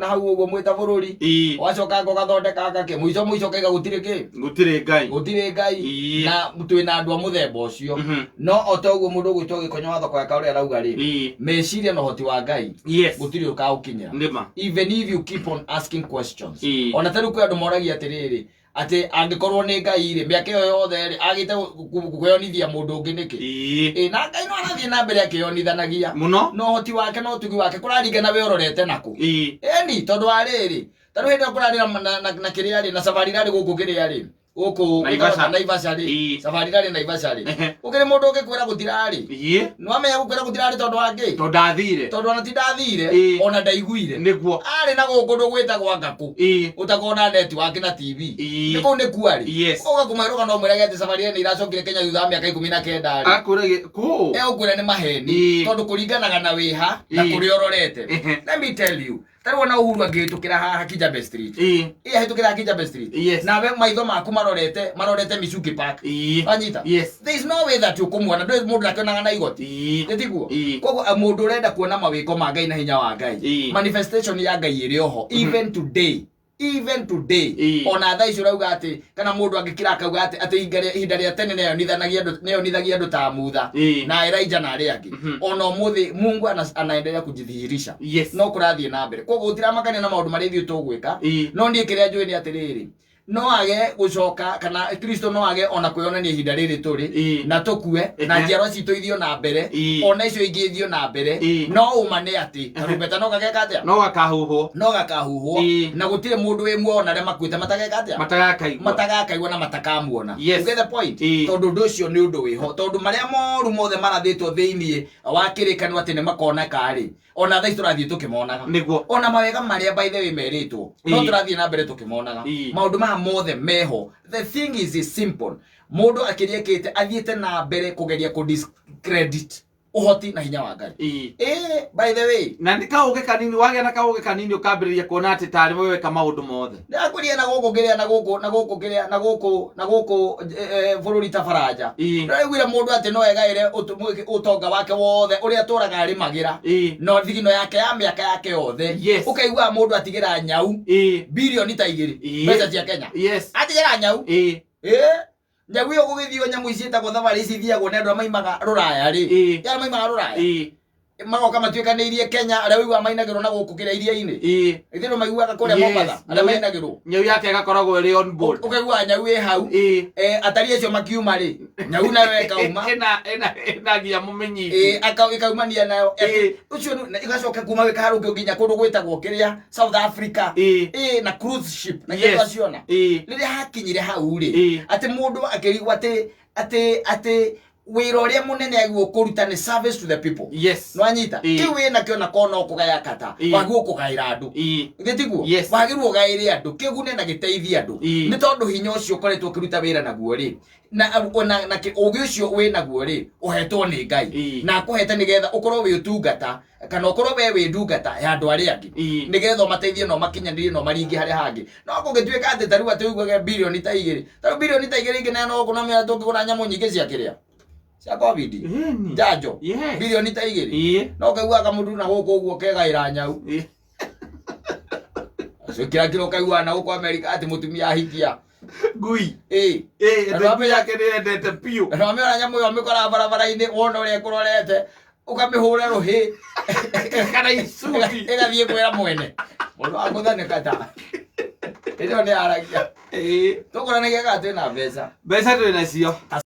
na hau ũguo mwĩ ta bũrũri. Ũgacoka ũgathondeka ngakĩ mũico mũico ũkaiga gũtirĩ kĩ, Gũtirĩ Ngai. Gũtirĩ Ngai. Na twĩna andũ a mũthemba ũcio. No o ta ũguo mũndũ ũgwĩtwo Gĩkonyo wa thoko ya Kaũrĩ arauga rĩ, meciria na ũhoti wa Ngai gũtirĩ ũkaũkinyĩra. Nĩma. Even if you keep on asking questions, ona ta rĩu kwĩ andũ moragia atĩrĩrĩ, atĩ angĩkorwo nĩ Ngai rĩ, mĩaka ĩyo yothe rĩ, agĩte kwĩyonithia mũndũ ũngĩ nĩkĩ? Ĩ, na Ngai no arathiĩ na mbere akĩyonithanagia Mũno. Na ũhoti wake na ũtugi wake kũraringana we ũrorete nakũ. Ĩni tondũ wa rĩrĩ, ta rĩu hĩndĩ ĩyo kũrarĩ na kĩrĩa rĩ, na safari rarĩ gũkũ kĩrĩa rĩ, gũkũ Naivasha. Naivasha rĩ, safari rarĩ Naivasha rĩ, gũkĩrĩ mũndũ ũngĩkwĩra gũtirarĩ? Nĩwamenya gũkwĩra gũtirarĩ tondũ wa kĩ? Tondũ ndathire. Tondũ ona ti ndathire, ona ndaiguire. Arĩ na gũkũ kũndũ gwĩtagwo Ngakũ, ũtakoragwo na network na TV. Nĩ kũu nĩ kuarĩ. Ũgoka kũmwerũka no mwĩrage atĩ safari ĩyo nĩ iracokire Kenya thutha wa mĩaka 19 rĩ. Akwĩra kũ? Egũkwĩra nĩ maheni, tondũ kũringanaga na wĩha na kũrĩa ũrorete. Let me tell you, ta rĩu ona Uhuru angĩhĩtũkĩra haha Kijabe Street, ĩ ahĩtũkĩra haha Kijabe Street, nawe maitho maku marorete Michuki Park, wanyita? Yes. There is no way that ũkũmuona. Ndũĩ mũndũ ndakĩonaga na igoti. Nĩ tiguo? Koguo mũndũ ũrenda kuona mawĩko ma Ngai na hinya wa Ngai, manifestation ya Ngai ĩrĩ oho even today, even today. Ona thaa ici ũrauga atĩ kana mũndũ angĩkira akauga atĩ ihinda rĩa tene nĩeyonithagia andũ ta Mutha na Elijah na arĩa angĩ, ona ũmũthĩ Mungu anaendelea kujidhihirisha. No kũrathiĩ na mbere. Koguo gũtiramakania na maũndũ marĩa ithuĩ tũgwĩka. No niĩ kĩrĩa njũĩ nĩ atĩrĩrĩ, no age gũcoka kana Kristo no age ona kwĩyonania ihinda rĩrĩ tũrĩ, na tũkue na njiarwa citũ ithiĩ na mbere, ona icio ingĩ ithiĩ na mbere, no ũma nĩ atĩ karumbeta no gageka atĩa? No gakahuhwo. No gakahuhwo. Na gũtirĩ mũndũ wĩ muoyo na arĩa makuĩte matageka atĩa? Matagakaigua. Matagakaigua na matakamuona. Yes. You get the point? Tondũ ũndũ ũcio nĩ ũndũ wĩho, tondũ marĩa moru mothe marathĩtwo thĩinĩ wa kĩrĩkanĩro atĩ nĩ makoneka rĩ, ona thaa ici tũrathiĩ tũkĩmonaga. Ona mawega marĩa, by the way, merĩtwo no tũrathiĩ na mbere tũkĩmonaga. Maũndũ maya mothe meho. The thing is simple, mũndũ akĩrĩa ekĩte athiĩte na mbere kũgeria kũ discredit ũhoti na hinya wa Ngai. Ĩ, by the way, Na nĩ kaũgĩ kanini wagĩa na kaũgĩ kanini ũkambĩrĩria kuona atĩ tarĩ we weka maũndũ mothe. Ndĩrakwĩria na gũkũ kĩrĩa, na gũkũ, na gũkũ kĩrĩa, na gũkũ, na gũkũ bũrũri ta Baranja, ndĩraiguire mũndũ atĩ no egaĩre ũtonga wake wothe ũrĩa atũraga arĩmagĩra, no thigino yake ya mĩaka yake yothe. Ũkaiguaga mũndũ atigĩra nyau birioni ta 2, mbeca cia Kenya. Atigĩra nyau. Ĩ, nyau ĩyo gũgĩthio nyamũ ici ciĩtagwo thabarĩ ici ithiagwo nĩ andũ arĩa maimaga rũraya rĩ, arĩa maimaga rũraya magoka matuĩkanĩirie Kenya, arĩa ũiguaga mainagĩrwo na gũkũ kĩrĩa iria-inĩ. Ithuĩ no maiguaga kũrĩa Mombatha arĩa mainagĩrwo. Nyau yake ĩgakoragwo ĩrĩ on board. Ũkaiguaga nyau ĩ hau. Atari acio makiuma rĩ, nyau nayo ĩkauma. Ĩna nginya mũmĩnyiti. Ĩ, ĩkaumania nayo. Ũcio na ĩgacoka kuma gĩkaharũkio nginya kũndũ gwĩtagwo kĩrĩa South Africa. Ĩ, na cruise ship na twaciona. Rĩrĩa hakinyire hau rĩ, atĩ mũndũ akĩrigwo atĩ wĩra ũrĩa mũnene agĩrĩirwo kũruta nĩ service to the people. Nwanyita? Kĩu wĩnakĩo na kona ũkũgaya kata, wagĩrĩirwo kũgaĩra andũ. Githĩ tiguo? Yes. Wagĩrĩirwo ũgaĩre andũ kĩgune na gĩteithie andũ. Nĩ tondũ hinya ũcio ũkoretwo ũkĩruta wĩra naguo rĩ, na ũgĩ ũcio wĩ naguo rĩ, ũhetwo nĩ Ngai. Na akũhete nĩgetha ũkorwo wĩ ũtungata kana ũkorwo we wĩ ndungata ya andũ arĩa angĩ, nĩgetha ũmateithie na ũmakinyanĩrie na ũmaringie harĩa hangĩ. No kũngĩtuĩka atĩ ta rĩu atĩ ũiguage birioni ta 2, ta rĩu birioni ta 2 ingĩneanwo gũkũ na mĩena, tũngĩgũra nyamũ nyingĩ cia kĩrĩa cia COVID, njanjo. Birioni ta 2, no ũkaigua kamũndũ na gũkũ ũguo kegaĩra nyau. Ciĩkĩra kĩro ũkaigua na gũkũ Amerika atĩ mũtumia ahikia Ngui. Ĩ. Ĩ, ĩtĩ ngui yake nĩ yendete biũ. Na wamĩona nyamũ ĩyo amĩkoraga barabara-inĩ, wona ũrĩa ĩkũrorete, ũkamĩhũra rũhĩ kana icubi. Ĩgathiĩ kwĩra mwene mũndũ wa gũthanĩka ta ĩno nĩ aragia. Tũkũranagia kana twĩna mbeca. Mbeca twĩ nacio.